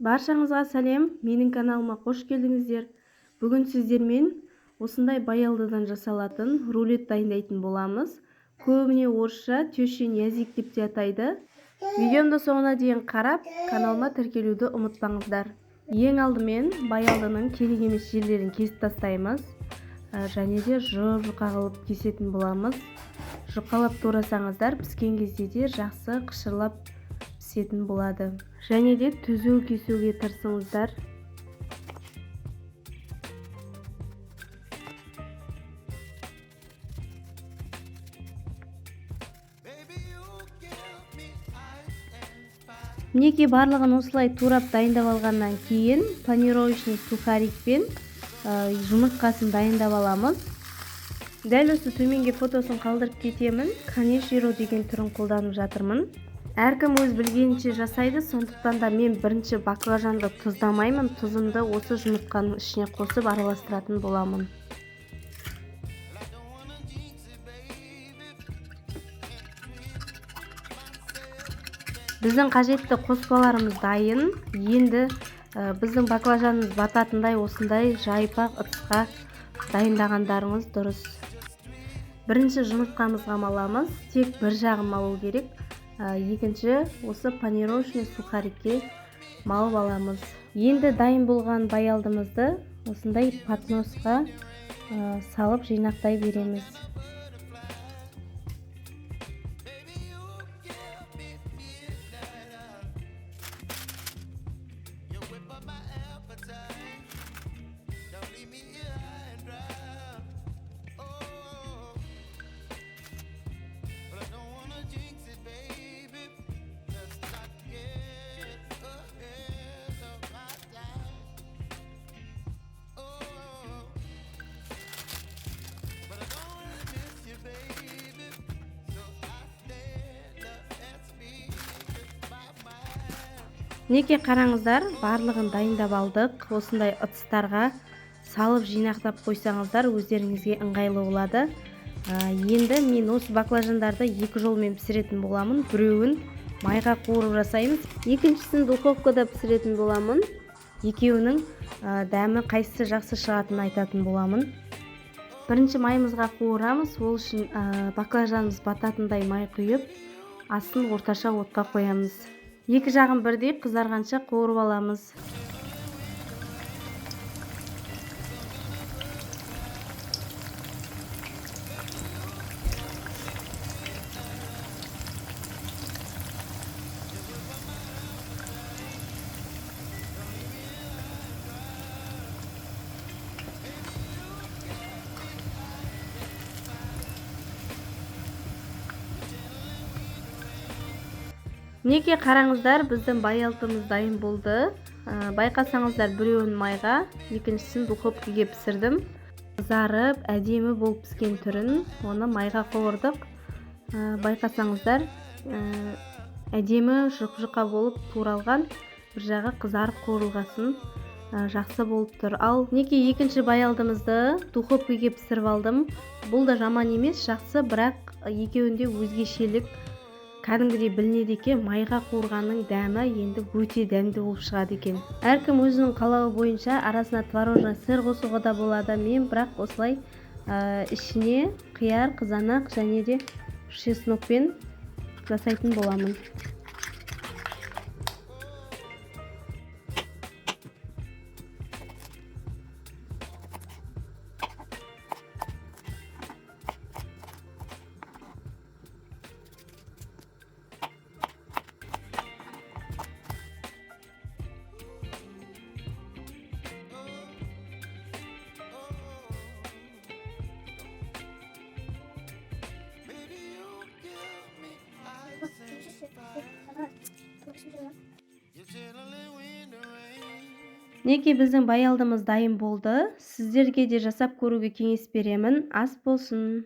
Баршаңызға сәлем, менің каналыма қош келдіңіздер. Бүгін сіздермен осындай баялдыдан жасалатын рулет дайындайтын боламыз. Көбіне орысша тещин язык деп те атайды. Видеомды соңына дейін қарап, каналыма тіркелуді ұмытпаңыздар. Ең алдымен баялдының керек емес жерлерін кесіп тастаймыз. Және де жұп-жұқа қылып кесетін боламыз. Жұқалап турасаңыздар, піскен кезде де жақсы қышырлап пісетін болады. Және де түзу кесуге тырысыңыздар. Мінекей, барлығын осылай турап дайындап алғаннан кейін панировочный сухарикпен жұмыртқасын дайындап аламыз. Дәл осы төменге фотосын қалдырып кетемін. Канеширо деген түрін қолданып жатырмын. Әркім өз білгенінше жасайды, сондықтан да мен бірінші баклажанды тұздамаймын, тұзымды осы жұмыртқаның ішіне қосып араластыратын боламын. Біздің қажетті қоспаларымыз дайын. Енді біздің баклажанымыз бататындай осындай жайпақ ыдысқа дайындағандарыңыз дұрыс. Бірінші жұмыртқамызға маламыз, тек бір жағын малу керек. Екінші осы панировочный сухарикке малып аламыз. Енді дайын болған баялдымызды осындай подносқа салып жинақтай береміз. Мінекей қараңыздар, барлығын дайындап алдық. Осындай ыдыстарға салып жинақтап қойсаңыздар өздеріңізге ыңғайлы болады. Енді мен осы баклажандарды екі жолмен пісіретін боламын. Біреуін майға қуырып жасаймыз, екіншісін духовкада пісіретін боламын. Екеуінің дәмі қайсысы жақсы шығатынын айтатын боламын. Бірінші майымызға қуырамыз. Ол үшін баклажанымыз бататындай май құйып, астын орташа отқа қоямыз. Екі жағын бірдей қызарғанша қуырып аламыз. Мінекей қараңыздар, біздің баялтымыз дайын болды. Байқасаңыздар, біреуін майға, екіншісін духовкаге пісірдім. Қызарып, әдемі болып піскен түрін, оны майға қуырдық. Байқасаңыздар, әдемі жұп-жұқа болып туралған, бір жағы қызарып қуырылғасын жақсы болып тұр. Ал мінекей екінші баялдымызды духовкаге пісіріп алдым. Бұл да жаман емес, жақсы, бірақ екеуінде өзгешелік кәдімгідей білінеді екен. Майға қуырғанның дәмі енді өте дәмді болып шығады екен. Әркім өзінің қалауы бойынша арасына творожный сыр қосуға да болады. Мен бірақ осылай ішіне қияр, қызанақ және де чеснокпен жасайтын боламын. Мінекей біздің баялдымыз дайын болды. Сіздерге де жасап көруге кеңес беремін. Ас болсын.